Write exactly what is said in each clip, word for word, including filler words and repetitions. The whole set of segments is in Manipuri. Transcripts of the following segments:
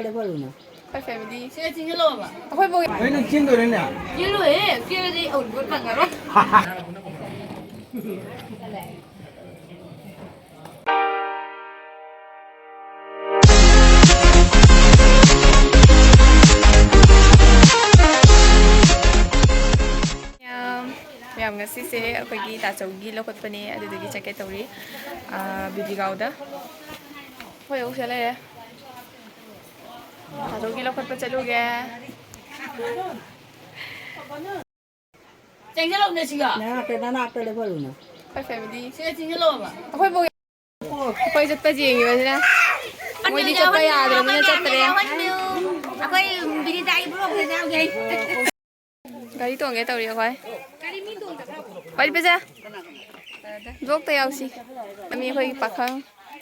ꯑꯩꯈꯣꯏ ꯐꯦꯃꯤꯂꯤ꯫ ꯁꯤꯗ ꯆꯤꯡꯁꯤꯜꯂꯛꯑꯣꯕ꯫ ꯑꯩꯈꯣꯏ ꯕꯣꯛ ꯀꯩꯅꯣ ꯆꯦꯟꯗꯣꯏꯔꯦꯅꯦ? ꯆꯦꯜꯂꯣꯏꯍꯦ꯫ ꯆꯦꯜꯂꯗꯤ ꯑꯩ ꯑꯎꯟꯄꯣꯠ ꯐꯪꯉꯔꯣꯏ꯫ ꯃꯌꯥꯝ, ꯃꯌꯥꯝ, ꯉꯁꯤꯁꯦ ꯑꯩꯈꯣꯏꯒꯤ ꯇꯥꯆꯧꯒꯤ ꯂꯧꯈꯠꯄꯅꯦ, ꯑꯗꯨꯗꯨꯒꯤ ꯆꯠꯀꯦ ꯇꯧꯔꯤ, ꯑꯥ, ꯕꯤꯕꯤꯒꯥꯎꯗ꯫ ꯑꯩꯈꯣꯏ ꯌꯧꯁꯦ ꯂꯩꯔꯦ꯫ ꯇꯥꯆꯧꯒꯤ ꯂꯧꯈꯠꯄ ꯆꯠꯂꯨꯒꯦ꯫ ꯆꯦꯟꯁꯤꯜꯂꯛꯎꯅꯦ ꯁꯤꯒ꯫ ꯅꯅꯥꯛꯇ, ꯅꯅꯥꯛꯇ ꯂꯦꯞꯍꯜꯂꯨꯅꯦ꯫ ꯑꯩꯈꯣꯏ ꯐꯦꯃꯤꯂꯤ꯫ ꯁꯤꯗ ꯆꯦꯟꯁꯤꯜꯂꯛꯑꯣꯕ꯫ ꯑꯩꯈꯣꯏ ꯕꯣꯛ-, ꯑꯩꯈꯣꯏ ꯆꯠꯄ ꯌꯦꯡꯉꯤꯕꯁꯤꯅ꯫ ꯃꯣꯏꯗꯤ ꯆꯠꯄ ꯌꯥꯗ꯭ꯔꯕꯅꯤꯅ ꯆꯠꯇ꯭ꯔꯦ꯫ ꯑꯩꯈꯣꯏ ꯕꯤꯅꯤꯇꯥꯒꯤ ꯕ꯭ꯂꯣꯛꯁꯤꯗ ꯌꯥꯎꯒꯦ꯫ ꯒꯥꯔꯤ ꯇꯣꯡꯒꯦ ꯇꯧꯔꯤ ꯑꯩꯈꯣꯏ꯫ ꯄꯥꯔꯤ ꯄꯦꯖꯥ꯫ ꯕ꯭ꯂꯣꯛꯇ ꯌꯥꯎꯁꯤ꯫ ꯃꯤ ꯑꯩꯈꯣꯏꯒꯤ ꯄꯥꯈꯪ꯫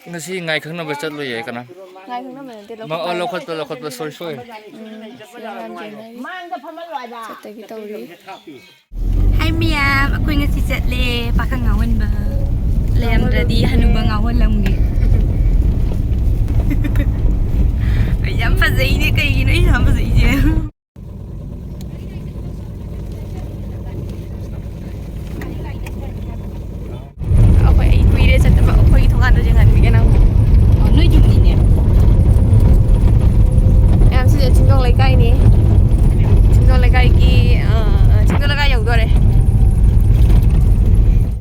ꯉꯁꯤ ꯉꯥꯏ ꯈꯪꯅꯕ ꯆꯠꯂꯨꯏꯌꯦ ꯀꯅꯥ? ꯉꯥꯏ ꯈꯪꯅꯕ ꯅꯠꯇꯦ, ꯃ-, ꯑꯣ, ꯂꯧꯈꯠꯄ꯫ ꯂꯧꯈꯠꯄ, ꯂꯧꯈꯠꯄ, ꯁꯣꯔꯤ, ꯁꯣꯔꯤ꯫ ꯎꯝ, ꯁꯤ ꯌꯥꯝ ꯌꯦꯡꯅꯔꯤ꯫ ꯆꯠꯇꯒꯤ ꯇꯧꯔꯤ꯫ ꯍꯥꯏ ꯃꯌꯥꯝ, ꯑꯩꯈꯣꯏ ꯉꯁꯤ ꯆꯠꯂꯦ ꯄꯥꯈꯪ ꯉꯥꯎꯍꯟꯕ꯫ ꯂꯩꯔꯝꯗ꯭ꯔꯗꯤ ꯍꯅꯨꯕ ꯉꯥꯎꯍꯜꯂꯝꯒꯦ꯫ ꯑꯩ ꯌꯥꯝ ꯐꯖꯩꯅꯦ, ꯀꯩꯒꯤꯅꯣ ꯑꯩ ꯌꯥꯝ ꯐꯖꯩꯁꯦ? ꯑꯩꯈꯣꯏ, ꯑꯩ ꯀꯨꯏꯔꯦ ꯆꯠꯇꯕ, ꯑꯩꯈꯣꯏꯒꯤ ꯊꯣꯡꯒꯥꯟꯗ ꯌꯦꯡꯍꯟꯕꯤꯒꯦ ꯅꯪ꯫ ꯑꯣ, ꯅꯣꯏ ꯌꯨꯝꯅꯤꯅꯦ꯫ ꯃꯌꯥꯝ, ꯁꯤꯁꯦ ꯆꯤꯡꯗꯣꯡ ꯂꯩꯀꯥꯏꯅꯤ꯫ ꯆꯤꯡꯗꯣꯡ ꯂꯩꯀꯥꯏꯒꯤ, ꯑ, ꯆꯤꯡꯗꯣꯡ ꯂꯩꯀꯥꯏ ꯌꯧꯗꯣꯔꯦ꯫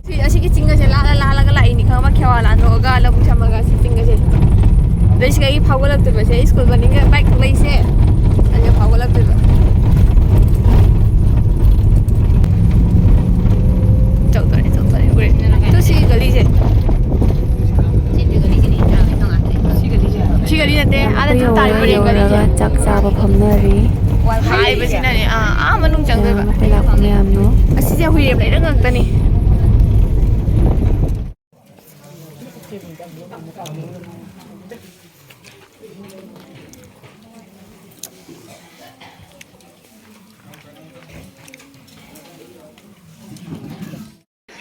ꯁꯤ, ꯑꯁꯤꯒꯤ ꯆꯤꯡ ꯑꯁꯦ ꯂꯥꯜꯂ ꯂꯥꯜꯂꯒ ꯂꯥꯛꯏꯅꯤ, ꯈꯪꯉꯕ? ꯈꯦꯋꯥ ꯂꯥꯟꯊꯣꯛꯑꯒ ꯂꯧꯕꯨꯛ ꯁꯝꯃꯒ ꯁꯤ ꯆꯤꯡ ꯑꯁꯦ꯫ ꯑꯗꯩ ꯁꯤꯗꯒꯤ ꯐꯥꯎꯒꯠꯂꯛꯇꯣꯏꯕꯁꯦ, ꯁ꯭ꯀꯨꯜ ꯃꯅꯤꯡꯒ ꯕꯥꯏꯛ ꯊꯧꯂꯛꯏꯁꯦ, ꯑꯗꯨꯒ ꯐꯥꯎꯒꯠꯂꯛꯇꯣꯏꯕ꯫ ꯆꯧꯊꯔꯦ, ꯆꯧꯊꯔꯦ, ꯎꯔꯦ꯫ ꯇꯨ ꯁꯤ ꯒꯂꯤꯁꯦ꯫ ꯁꯤ ꯒꯂꯤ ꯅꯠꯇꯦ, ꯑꯥꯗ ꯌꯧꯔꯦ, ꯇꯥꯔꯤꯕ ꯔꯦꯡ ꯒꯂꯤꯁꯦ꯫ ꯌꯧꯔꯒ ꯆꯥꯛ ꯆꯥꯕ ꯐꯝꯅꯔꯤ꯫ ꯍꯥꯏꯕꯁꯤꯅꯅꯦ, ꯑꯥ, ꯑꯥ ꯃꯅꯨꯡ ꯆꯪꯗꯣꯏꯕ꯫ ꯃꯌꯥꯝ ꯑꯩꯈꯣꯏ ꯂꯥꯛꯄ ꯃꯌꯥꯝꯗꯣ꯫ ꯑꯁꯤꯁꯦ ꯍꯨꯏꯔꯦꯟ ꯂꯩꯔꯛ ꯉꯥꯛꯇꯅꯤ꯫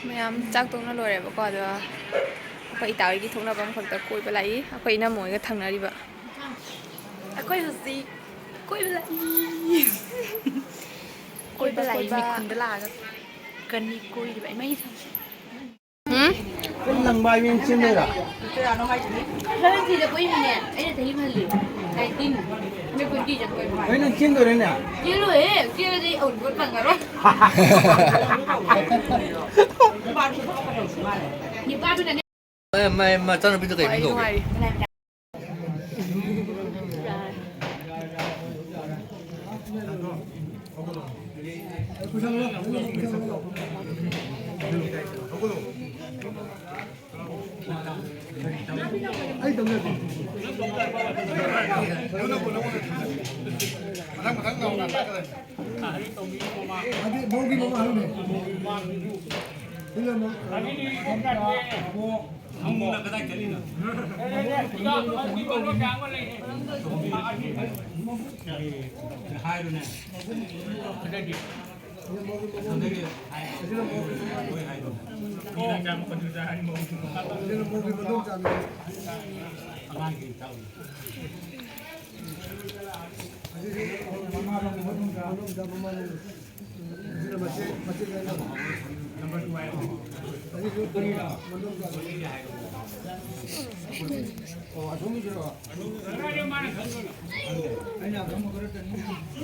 ꯃꯌꯥꯝ ꯆꯥꯛ ꯇꯣꯛꯅ ꯂꯣꯏꯔꯦꯕꯀꯣ, ꯑꯗꯣ ꯑꯩꯈꯣꯏ ꯏꯇꯥ ꯍꯣꯏꯒꯤ ꯊꯣꯛꯅꯕ ꯑꯃꯈꯛꯇ ꯀꯣꯏꯕ ꯂꯥꯛꯏ, ꯑꯩꯈꯣꯏ ꯏꯅꯝꯃ ꯍꯣꯏꯒ ꯊꯪꯅꯔꯤꯕ꯫ ꯑꯩꯈꯣꯏ ꯍꯧꯖꯤꯛ ꯀꯣꯏꯕ ꯂꯥꯛꯏ꯫ ꯀꯣꯏꯕ ꯂꯥꯛꯏ, ꯀꯣꯏꯕ꯫ ꯃꯤ ꯈꯨꯟꯗ ꯂꯥꯛꯑꯒ ꯀꯅꯤ ꯀꯣꯏꯔꯤꯕ꯫ ꯏꯃꯩ ꯊꯝꯁꯤ꯫ ꯎꯝ? ꯂꯪꯕ ꯍꯥꯏ ꯃꯤ ꯆꯦꯟꯗꯣꯏꯔꯥ? ꯁꯚꯦꯟꯇꯤꯗ ꯀꯣꯏꯃꯤꯅꯦ꯫ ꯑꯩꯅ ꯆꯍꯤ ꯍꯜꯂꯤ꯫ ꯅꯥꯏꯟꯇꯤꯟ꯫ ꯃꯤ ꯇ꯭ꯋꯦꯟꯇꯤ ꯆꯠꯄ ꯀꯣꯏꯕ ꯍꯥꯏ꯫ ꯑꯩ ꯅꯪ ꯆꯦꯟꯗꯣꯏꯔꯦꯅꯦ? ꯆꯦꯜꯂꯣꯏꯍꯦ꯫ ꯆꯦꯜꯂꯗꯤ ꯑꯩ ꯑꯎꯟꯄꯣꯠ ꯐꯪꯉꯔꯣꯏ꯫ ꯅꯤꯄꯥꯗꯨꯅꯅꯦ꯫ ꯃꯥꯏ, ꯃꯥꯏ ꯃꯆꯥꯅꯨꯄꯤꯗꯣ ꯀꯩ ꯃꯤꯡ ꯀꯧꯒꯦ? ꯅꯨꯡꯉꯥꯏꯔꯤ꯫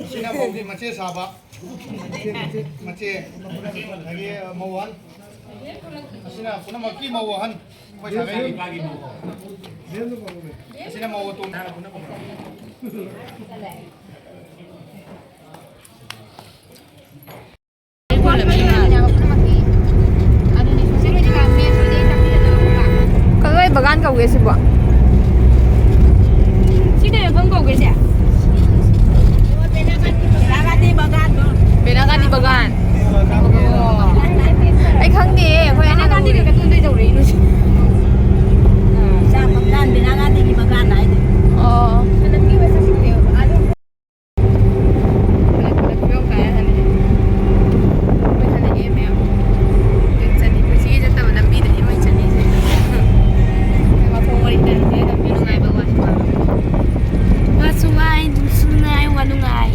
ꯁꯤꯅ ꯃꯧꯒꯤ ꯃꯆꯦ ꯁꯥꯕ꯫ ꯃꯆꯦ, ꯃꯆꯦ꯫ ꯃꯆꯦ꯫ ꯑꯗꯒꯤ ꯃꯧ ꯑꯍꯟ꯫ ꯑꯁꯤꯅ ꯄꯨꯝꯅꯃꯛꯀꯤ ꯃꯧ ꯑꯍꯟ꯫ ꯑꯩꯈꯣꯏ ꯁꯥꯒꯩꯒꯤ ꯏꯄꯥꯒꯤ ꯃꯧ꯫ ꯑꯁꯤꯅ ꯃꯧ ꯑꯇꯣꯝꯕꯤ꯫ ꯀꯗꯥꯏ ꯕꯒꯥꯟ ꯀꯧꯒꯦ ꯁꯤꯕꯣ? ꯁꯤ ꯀꯩ ꯃꯐꯝ ꯀꯧꯒꯦ ꯆꯦ? ꯕꯦꯅꯥꯒꯥꯟꯗꯤ ꯕꯒꯥꯟ꯫ ꯑꯩ ꯈꯪꯗꯦ, ꯑꯩꯈꯣꯏ ꯑꯍꯥꯟꯕ ꯎꯔꯦ꯫ ꯕꯦꯅꯥꯒꯥꯟꯗꯤꯒꯤ ꯕꯒꯥꯟ ꯍꯥꯏꯗꯣ꯫ ꯑꯣ꯫ ꯄꯨꯂꯞ ꯄꯨꯂꯞ ꯐꯤꯕꯝ ꯀꯥꯏ ꯍꯜꯂꯦ꯫ ꯃꯣꯏ ꯍꯜꯂꯛꯑꯦ ꯃꯌꯥꯝ꯫ ꯆꯠꯂꯤ꯫ ꯄꯨꯟꯁꯤꯒꯤ ꯆꯠꯇꯕ ꯂꯝꯕꯤꯗꯅꯤ ꯃꯣꯏ ꯆꯠꯂꯤꯁꯦ꯫ ꯃꯈꯣꯡ ꯃꯔꯤ ꯇꯥꯔꯤꯁꯦ ꯂꯝꯕꯤ ꯅꯨꯡꯉꯥꯏꯕ ꯋꯥꯁꯨ ꯋꯥ꯫ ꯋꯥꯁꯨ ꯋꯥ꯫ ꯅꯨꯡꯁꯨ ꯅꯨꯡꯉꯥꯏ, ꯋꯥ ꯅꯨꯡꯉꯥꯏ꯫